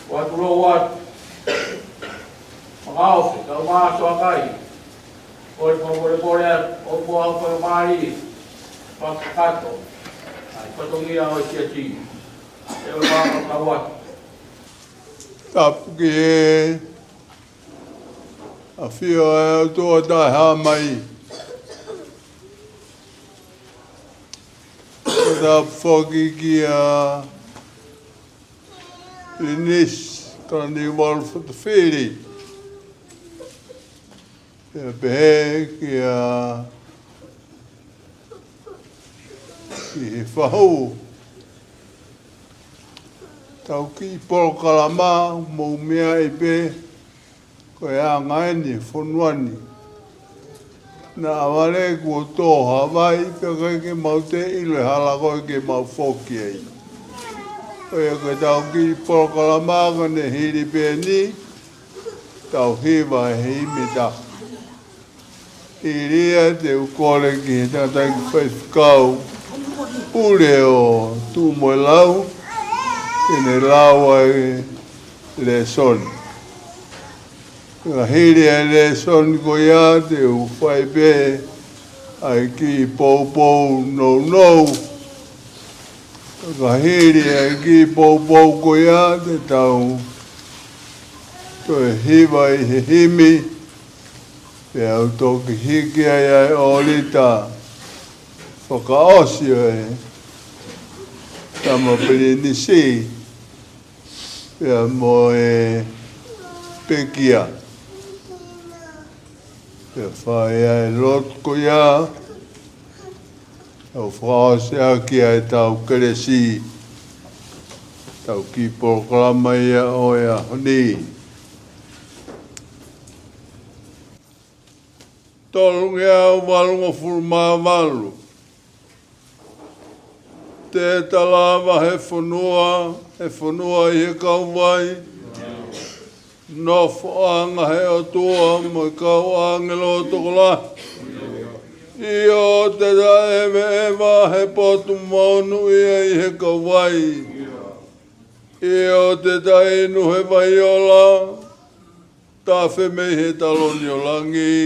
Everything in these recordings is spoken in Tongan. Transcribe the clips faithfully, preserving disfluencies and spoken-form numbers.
ʻOatu lōua, makaʻosi, kau mātuʻa kai. ʻOi, pōpole pole atu, ʻo pō au pō mai, fakakato. ʻAi, fatongia ʻo e siasi. ʻE ʻoua, kau atu. Tapu ki he ʻafio ʻa e ʻOtua Taʻehāmai. Tapu foki kia Linisi Kalaniuvalu Fotofili. Pea pehē kia ki he fahu. Tau kiʻi polokalama mou meaʻi pē ko e anga eni e fonua ni. Naʻa vale kuo tō Havai pea ʻikai ke mau toe ʻilo e hala ko ē ke mau foki ai. Ko ia ko e tau kiʻi polokalama ko eni hili pē eni, tau hiva he himi ʻe taha. Hili ia te u kole ki he tangataʻeiki faifekau Pule ʻo Tuʻumoelau, ke ne lau ʻa e lēsoni. Ka hili ʻa e lēsoni ko ia te u fai pē ʻa e kiʻi poupou nounou. Ka hili ʻa e kiʻi poupou ko ia te tau toe hiva ʻi he himi, pea u toki hiki ai ʻa e ʻōlita fakaʻosi ʻo e tama pilinisi, pea mo e pekia. Pea fai ʻa e lotu ko ia, ʻo fakaʻosi ʻaki ʻa e tau kelesi, tau kiʻi polokalama ia ʻo e ʻaho ni. tolungeau valungofulu mā valu. Te ta lava he fonua, he fonua ʻi he kauvai. Nofoʻanga he ʻOtua mo e kau ʻāngelo tokolahi. ʻIo, te ta ʻeveʻeva he potu monūʻia ʻi he kauvai. ʻIo, te ta inu he vai ola, tafe mei he taloni ʻo langi.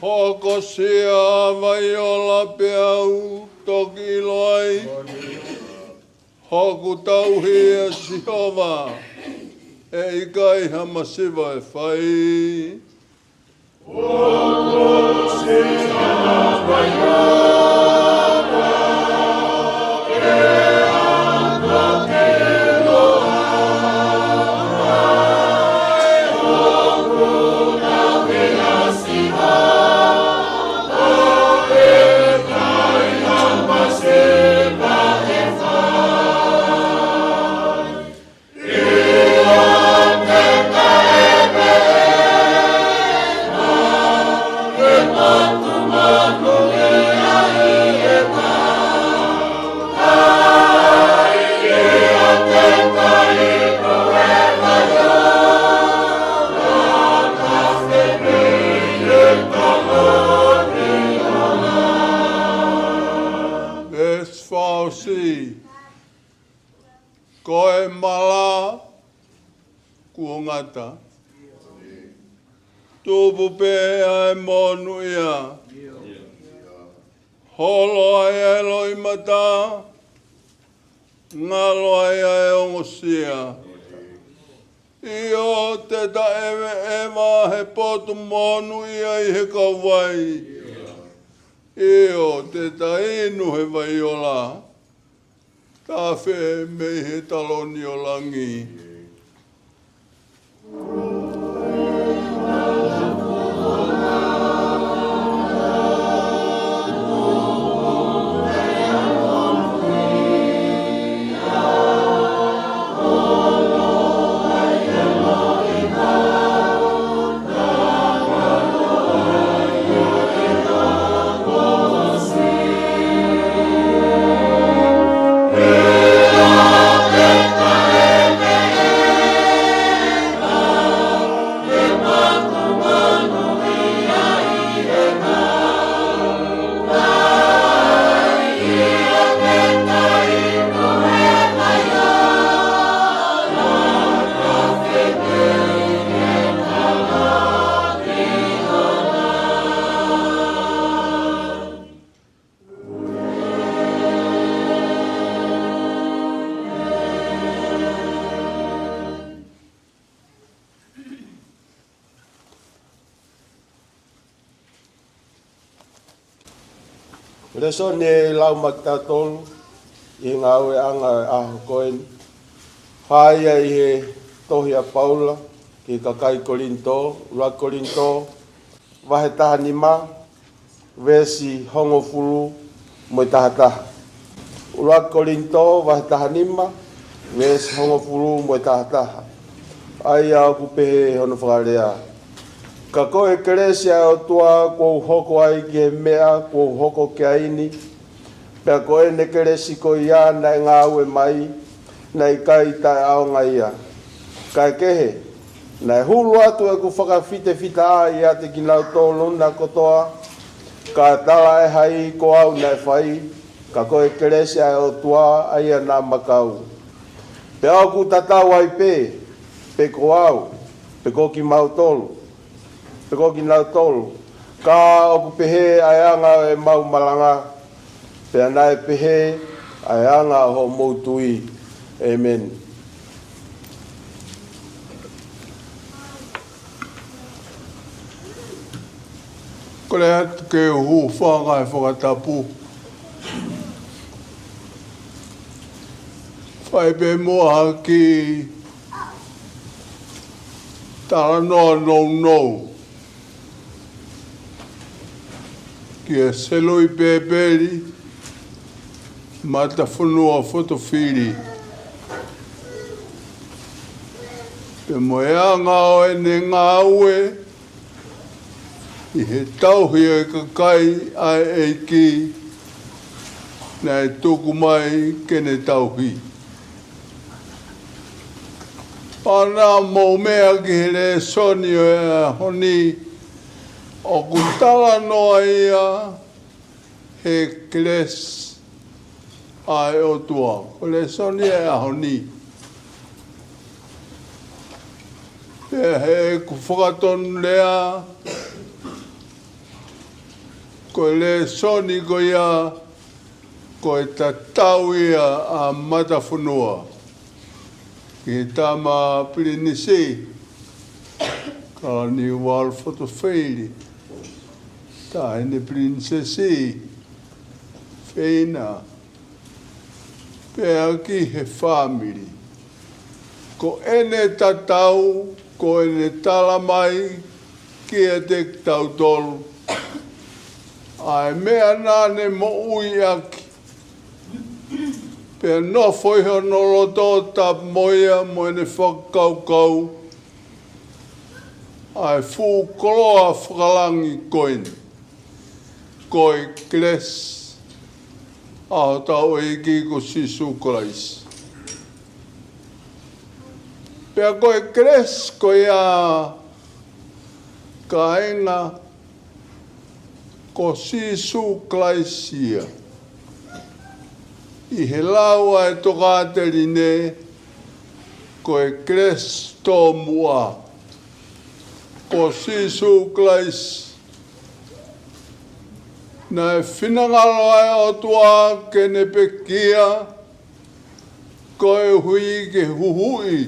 Hokosia ʻa vai ola pea u toki ʻilo ai. Hoku tauhi ʻa Sihova, ʻe ʻikai ha masiva ʻe fai. Veesi fā ʻo e siʻi. Ko e mala kuo ngata, tupu pē ʻa e monūʻia. Holo ai ʻa e loʻimata, ngalo ai ʻa e ongosia. ʻIo, te ta ʻeveʻeva he potu monūʻia ʻi he kauvai. ʻIo, te ta inu he vai ola, tafe mei he taloni ʻo langi. Lēsoni ʻe lau maʻa kitautolu ʻi he ngāueʻanga ʻo e ʻaho ko eni, hā ia ʻi he tohi ʻa Paula ki he kakai Kolinitō, ʻuluaki Kolinitō, vahe taha nima, veesi hongofulu mo e taha taha. ʻUluaki Kolinitō, vahe taha nima, veesi hongofulu mo e taha taha. ʻA ia ʻoku pehē hono fakalea: Ka ko e kelesi ʻa e ʻOtua kuo u hoko ai ki he meʻa kuo u hoko ki ai ni, pea ko ʻene kelesi ko ia naʻe ngāue mai, naʻe ʻikai taʻeʻaonga ia. Kaekehe, naʻe hulu atu ʻeku fakafitefitaʻa ʻiate kinautolu na kotoa, ka talaʻehai ko au naʻe fai, Ka ko e kelesi ʻa e ʻOtua ʻa ia naʻa ma kau. Pea ʻoku tatau ai pē, pe ko au, pe ko kimautolu, pe ko kinautolu. Ka ʻoku pehē ʻa e anga ʻo ʻemau malanga, pea naʻe pehē ʻa e anga ʻo hoʻomou tui. ʻĒmeni. Kole atu ke u hūfanga he fakatapu. Fai pē muʻa ha kiʻi talanoa nounou kia Selui Pēpeli Matafonua Fotofili. Pea mo e anga ʻo ʻene ngāue ʻi he tauhi ʻo e kakai ʻa e ʻEiki naʻe tuku mai ke ne tauhi. Pea naʻa mou meʻa ki he lēsoni ʻo e ʻaho ni, ʻoku talanoa ia he kelesi ʻa e ʻOtua. Ko e lēsoni ʻo e ʻaho ni. Pea heʻeku fakatonulea, ko e lēsoni ko ia, ko e tatau ia ʻa Matafonua ki he tama pilinisi, Kalaniuvalu Fotofili, taʻahine pilinisesi, Feina, pea ki he fāmili. Ko ʻene tatau, ko ʻene tala mai kiate kitautolu ʻa e meʻa naʻa ne moʻui ʻaki, pea nofo ʻi hono loto tapu mo ia mo ʻene fakakaukau ʻa e fuʻu koloa fakalangi ko eni, ko e kelesi ʻa hotau ʻEiki ko Sīsū Kalaisi. Pea ko e kelesi ko ia, kāinga, ko Sīsū Kalaisi ia. ʻI he lau ʻa e tokāteline, ko e kelesi tomuʻa, ko Sīsū Kalaisi. Naʻe finangalo ʻa e ʻOtua ke ne pekia, koeʻuhi ke huhuʻi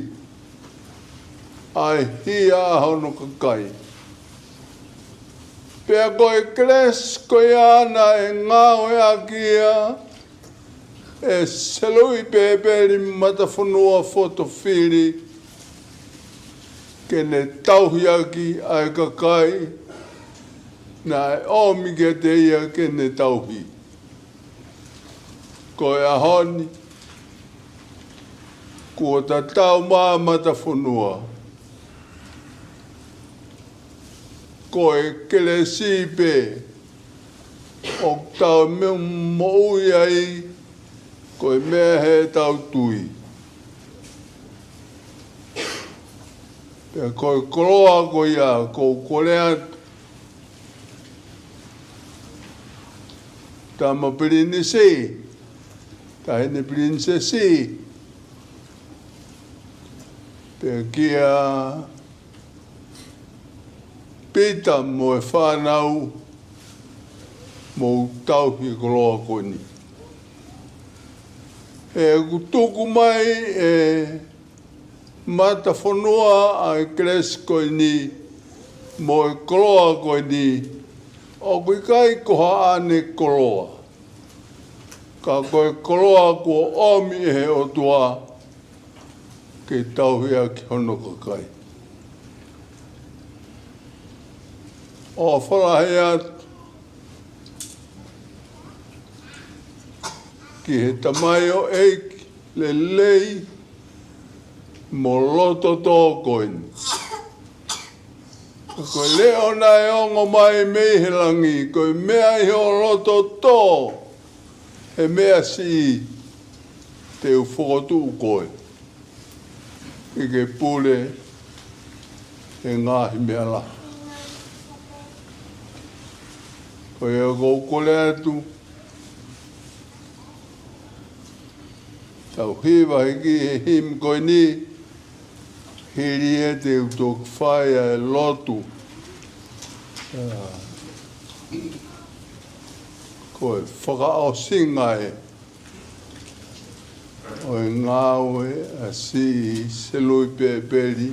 ʻa e hia ʻa hono kakai. Pea ko e kelesi ko ia naʻe ngāueʻaki ia ʻe Selui Pēpeli Matafonua Fotofili ke ne tauhi ʻaki ʻa e kakai naʻe ʻomi kiate ia ke ne tauhi. Ko e ʻaho ni, kuo tatau mai ʻa Matafonua. Ko e kelesi pē ʻoku tau moʻui ai, ko e meʻa heʻetau tui. Pea ko e koloa ko ia, ʻoku ou kole atu, tama pilinisi, taʻahine pilinisesi, pea kia Pita mo e fānau, mou tauhi e koloa ko eni. He ʻoku tuku mai ʻe Matafonua ʻa e kelesi ko eni mo e koloa ko eni, ʻoku ʻikai ko haʻane koloa, ka ko e koloa kuo ʻomi ʻe he ʻOtua ke tauhi ʻaki hono kakai. ʻOfa lahi atu ki he tamaioʻeiki lelei mo loto tō ko eni. Ko e leʻo naʻe ongo mai mei he langi, ko e meʻa ʻi ho loto tō, he meʻa siʻi te u fokotuʻu koe ke ke pule he ngaahi meʻa lahi. Ko ia ʻoku ou kole atu, Tau hiva hiki he himi ko eni, hili ia te u toki fai ʻa e lotu. Ko e fakaʻosinga ē ʻo e ngāue ʻa siʻi Selui Pēpeli,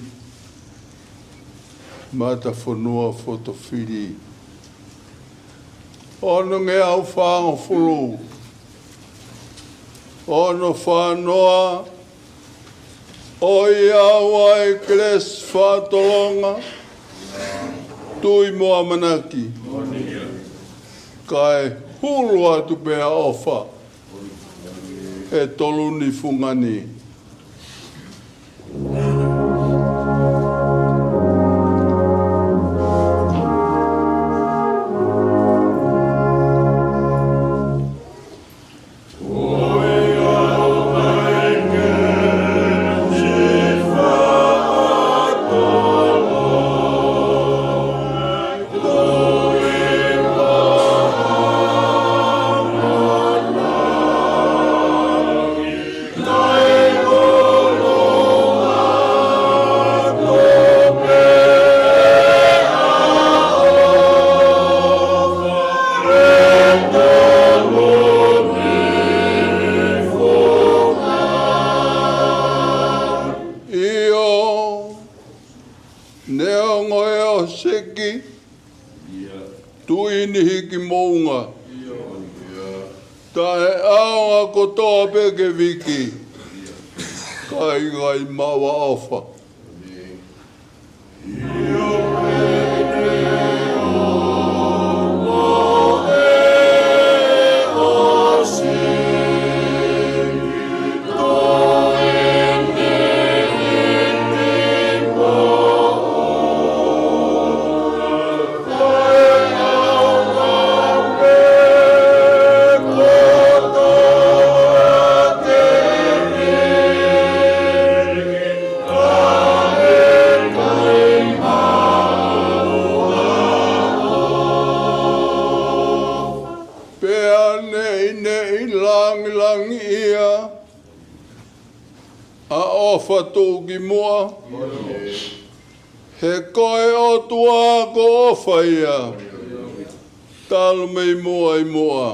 Matafonua Fotofili. Ono ngeau fāngofulu, ono fā noa, ʻoiauē, kelesi, faʻa tolonga, tui mo ʻamanaki, kae hulu atu pē ʻa ʻofa he tolu ni fungani. ʻIo, neongo e ʻosiki, tuʻi ni hiki moʻunga, taʻeʻaonga kotoa pē ke viki, ka ʻikai maʻu ʻa ʻofa. Pea neʻineʻi langilangiʻia ʻa ʻofa tuʻukimuʻa, he ko e ʻOtua ko ʻofa ia, talu mei muʻa ʻi muʻa.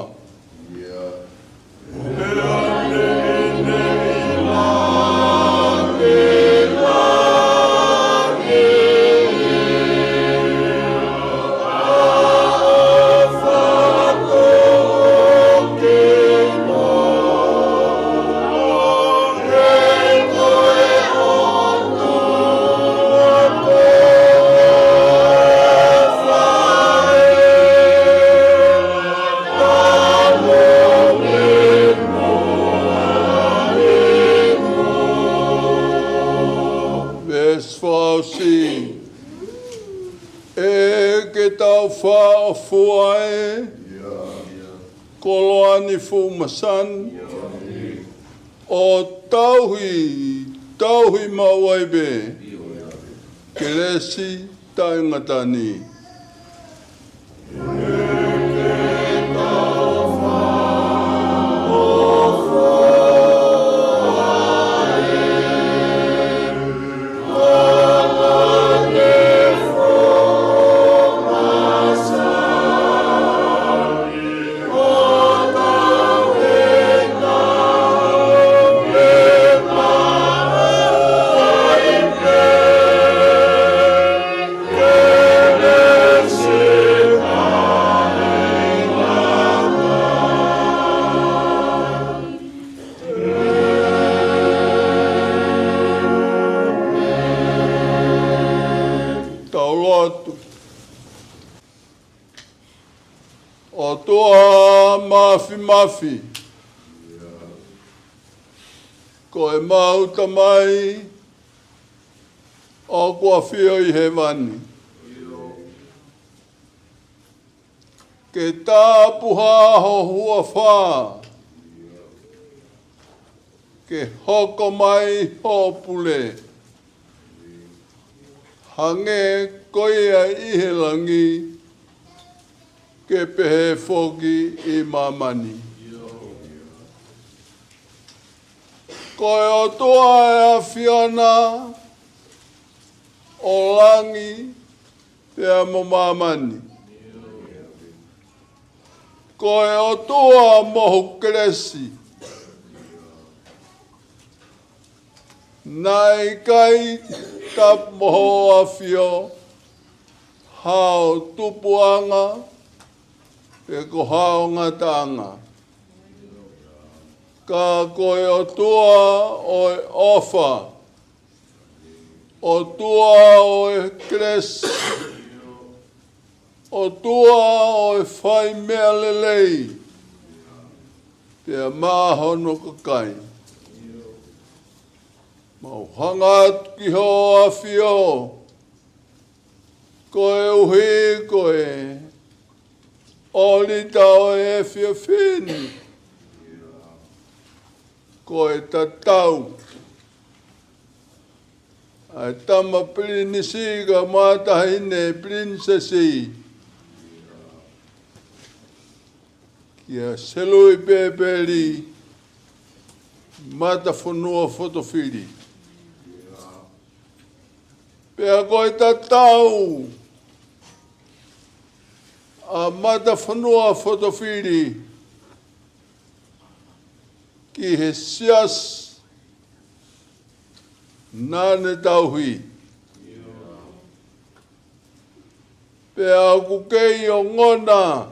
Veesi fakaʻosi. ʻE ke tau fāʻofua ē, koloa ni fuʻu masani, ʻo tauhi, tauhi maʻu ai pē kelesi taʻengata ni. Tau lotu. ʻOtua Māfimafi, ko ʻemau Tamai ʻoku ʻafio ʻi hēvani, ke tāpuhā ho huafa, ke hoko mai hoʻo pule, hangē ko ia ʻi he langi, ke pehē foki ʻi māmani. Ko e ʻOtua ʻa e ʻAfiona ʻo langi pea mo māmani. Ko e ʻOtua mohu kelesi. Naʻe ʻikai tapu mo hoʻo ʻafio, haʻo tupuʻanga, pe ko haʻo ngataʻanga. Ka ko e ʻOtua ʻo e ʻofa, ʻOtua ʻo e kelesi, ʻOtua ʻo e fai meʻa lelei, pea maʻa hono kakai. Mau hanga atu ki hoʻo ʻafio, koeʻuhi ko e ʻolita ʻo e efiafi ni, ko e tatau ʻa e tama pilinisi kae ʻumaʻā e taʻahine pilinisesi kia Selui Pepeli Matafonua Fotofili. Pea ko e tatau ʻa Matafonua Fotofili ki he siasi naʻa ne tauhi. Pea ʻoku kei ongona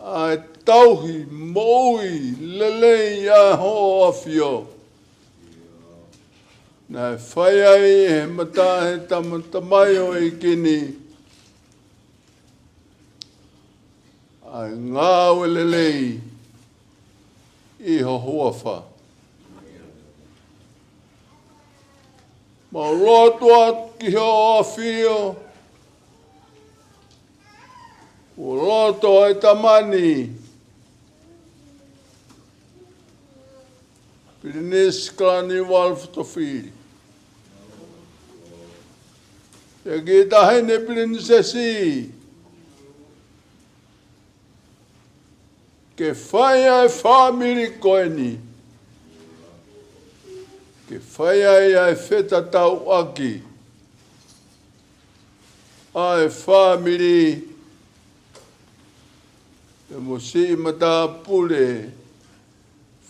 ʻa e tauhi moʻui lelei ʻa hoʻo ʻafio, naʻe fai ai ʻe he mata ʻe he tama, tamaioʻeiki ni ʻa e ngāue lelei ʻi ho huafa. Mau lotu atu ki hoʻo ʻafio, ʻo loto ʻa e tama ni, Pilinisi Kalaniuvalu Fotofili, pea ki he taʻahine pilinisesi, ke fai ʻa e fāmili ko eni, ke fai ai ʻa e fetatauʻaki ʻa e fāmili, pea mo siʻi matāpule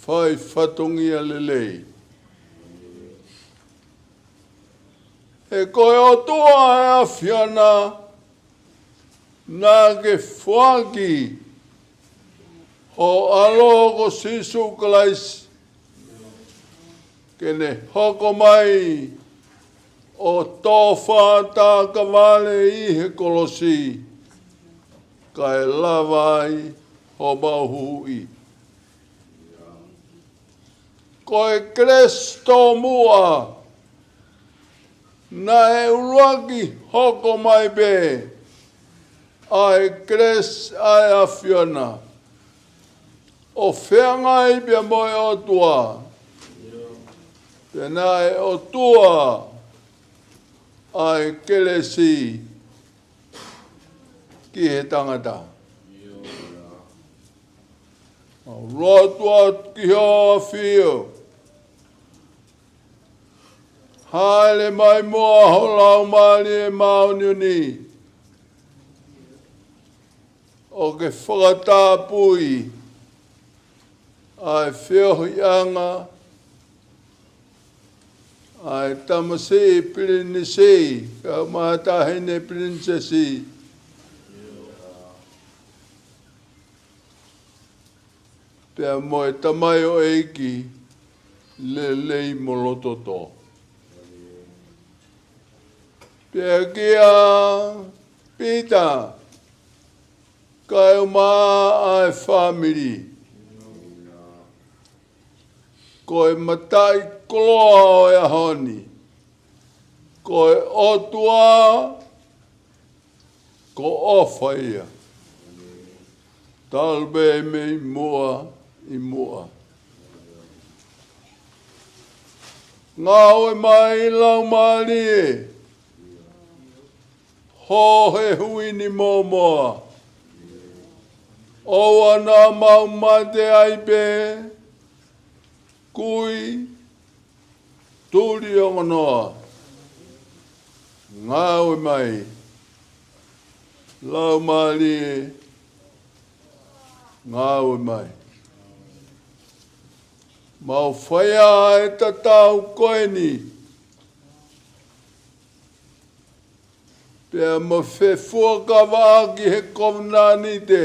fai fatongia lelei. He ko e ʻOtua ʻa e ʻAfiona, naʻa ke foaki ho ʻAlo ko Sīsū Kalaisi ke ne hoko mai ʻo tofa takavale ʻi he kolosi, kae lava ai homau huhuʻi. Ko e kelesi tomuʻa naʻe ʻuluaki hoko mai pē ʻa e kelesi ʻa e ʻAfiona ʻo feangai pea mo e ʻOtua, pea naʻe ʻOtua ʻa e kelesi ki he tangata. Mau lotu atu ki hoʻo ʻafio, hāʻele mai muʻa ho Laumālie Māʻoniʻoni ʻo ke fakatapui ʻa e feohiʻanga ʻa e tamasiʻi pilinisi kae ʻumaʻā e taʻahine pilinisesi, pea mo e tamaioʻeiki lelei mo loto tō. Pea kia Pita kae ʻumaʻā e fāmili, ko e mataʻikoloa ʻo e ʻaho ni, ko e ʻOtua, ko e ʻofa ia, talu pē mei muʻa ʻi muʻa. Ngāue mai Laumālie, hō he hui ni mōmoa. ʻOua naʻa mau mate ai pē, Kui, tuli ongonoa, ngāue mai. Laumālie, ngāue mai. Mau fai ʻa e tatau ko eni, pea mo fefuakavaʻaki he kovinānite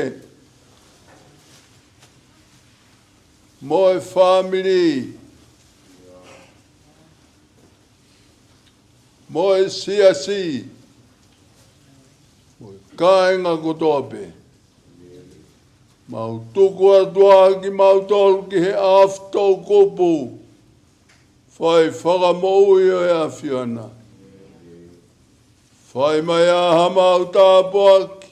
mo e fāmili, mo e siasi, mo e kāinga kotoa pē. Mau tuku atu ʻa kimautolu ki he ʻAfio Toʻukupu, fai fakamoʻui ʻo e ʻAfiona. Fai mai ʻa haʻamau tāpuaki,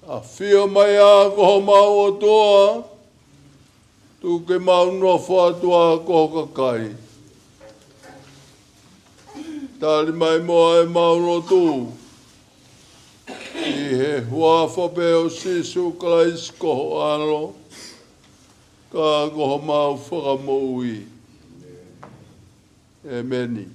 ʻafio mai ʻa ko homau ʻOtua, tuku ke mau nofo atu ʻa ko ho kakai. Tali mai muʻa ʻemau lotu, ʻi he huafa pē ʻo Sīsū Kalaisi ko ho ʻAlo, ka ko homau Fakamoʻui. ʻEmeni.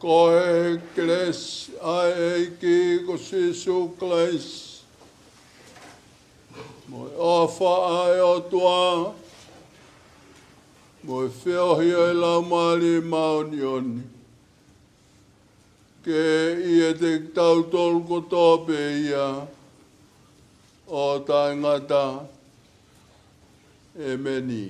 Ko e kelesi ʻa e ʻEiki ko Sīsū Kalaisi, mo e ʻofa ʻa e ʻOtua, mo e feohi ʻa e Laumālie Māʻoniʻoni, ke ʻiate kitautolu kotoa pē ia ʻo taʻengata. ʻEmeni.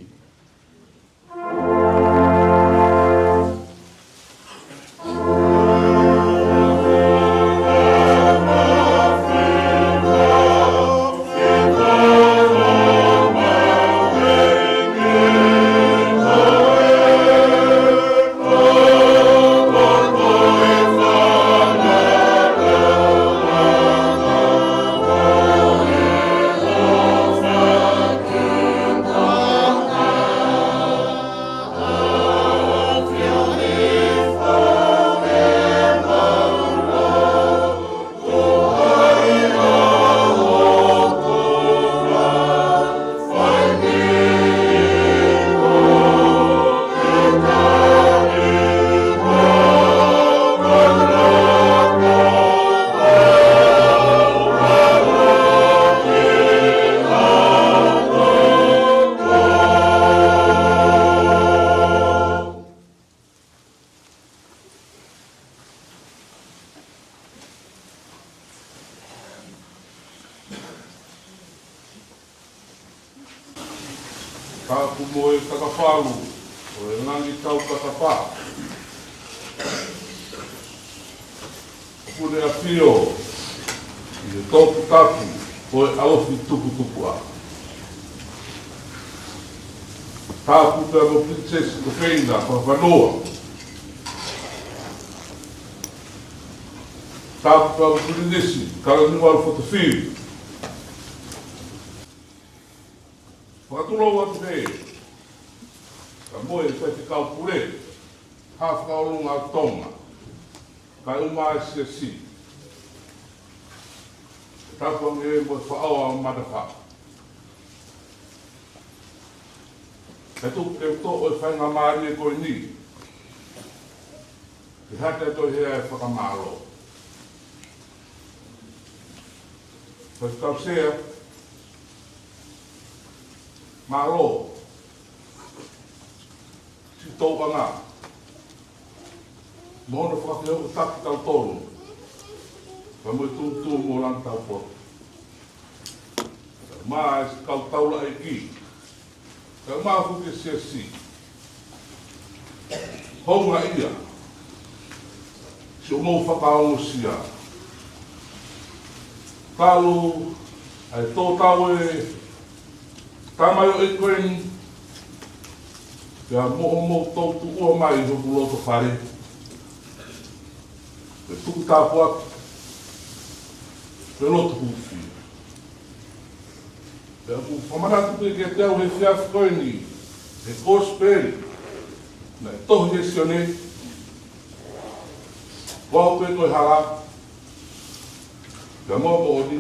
Tapu mo e takafalu ʻo e ngaahi kau kakapa ʻoku ne ʻafio ʻi he toputapu ʻo e ʻalofi tuputupuʻa. Tapu pea mo Pilinisesi Tofeina Fakafanua. Tapu pea mo Pilinisi Kalaniuvalu Fotofili. Fakatulou atu pē, kae ʻumaʻā e Faifekau Pule, Haʻa Fakaʻolunga ʻo Tonga, kae ʻumaʻā e Siasi. Tapu ange mo e Faʻoa ʻo Matafaʻu. Kae tuku ke u toʻo e faingamālie ko eni ke hake atu e hā e fakamālō. Faifekau Sea, mālō siʻi tauʻanga mo hono fakafehoʻotaki kitautolu, pea mo e tuʻutuʻuni ʻo e langa taupotu. Kae ʻumaʻā e siʻi kau taulaʻeiki, kae ʻumaʻā foki e Siasi. Houngaʻia siʻomou fakaongosia. Talu ʻa e tō tau e tamaioʻeiki ko eni, pea mo hoʻomou tuʻu mai ʻi hoku loto fale, ke tuku tāpuaki, ke lotu hūfia. Pea ʻoku fakamanatu pē kiate au he efiafi ko eni, he kosipeli naʻe tohi ʻe Sione, ko au pē ko e hala, pea mo e moʻoni,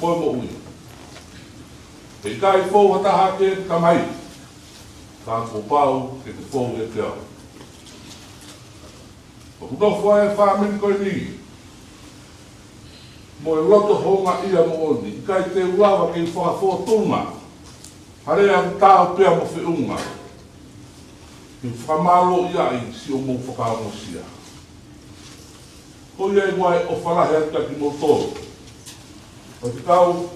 mo e moʻui. He ʻikai fou ha taha ki he Tamai, ka kuo pau ke ke fou kiate au. ʻOku nofo ai e fāmili ko eni mo e loto houngaʻia moʻoni, ʻikai te u lava ke u fakafōtunga ha lea ʻoku taau pea mo feʻunga ke fakamālōʻia ai siʻomou fakaongosia. Ko ia ai ʻa e ʻofa lahi atu kiate kimoutolu, Faifekau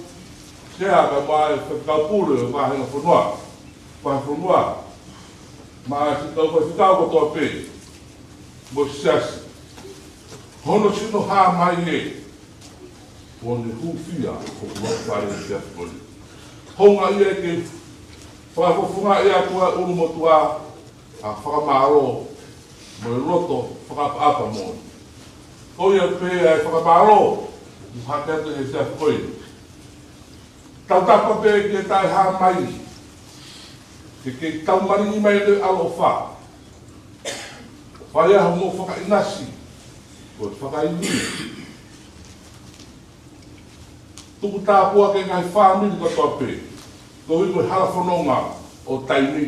Sea kae ʻumaʻā e Faifekau Pule ʻo e Vahenga Fonua, Vahefonua, mo e siʻi kau faifekau kotoa pē mo e Siasi. Hono sino hā mai ē, kuo ne hūfia hoku loto fale he efiafi ko eni. Houngaʻia ke fakafofongaʻi atu ʻa e ʻulumotuʻa ʻa e fakamālō mo e loto fakaʻapaʻapa moʻoni. Ko ia pē ʻa e fakamālō ʻoku hake atu he efiafi ko eni. Tautapa pē ki he taʻehā mai, ke ke taumalingi mai e ʻaloʻofa. Fai ai hoʻomou fakaʻinasi, ko e fakaivia. Tuku tāpuaki ki he ngaahi fāmili kotoa pē, koeʻuhi ko e hala fononga ʻo taimi.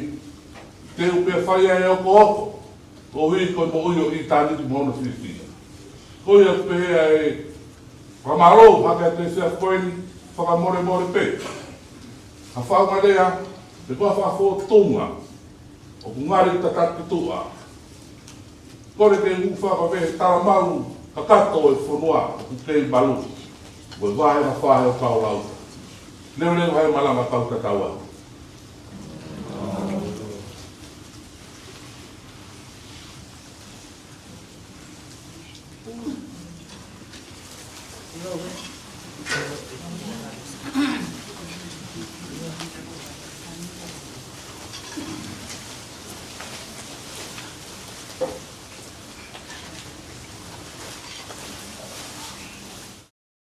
Teu pē fai ai e okooko, koeʻuhi ko e moʻui ʻo ʻitāniti mo hono fiefia. Ko ia pē ʻa e fakamālō ʻoku hake atu he efiafi ko eni, fakamolemole pē ha faʻunga lea pe ko ha fakafōtunga ʻoku ngali tataki ki tuʻa, kole ke u fakavē he talamalu kakato ʻo e fonua ʻoku kei malu, ko e Vahenga Fā ʻo e Kau Lauʻi. Leveleva e malanga, kau tatau ā.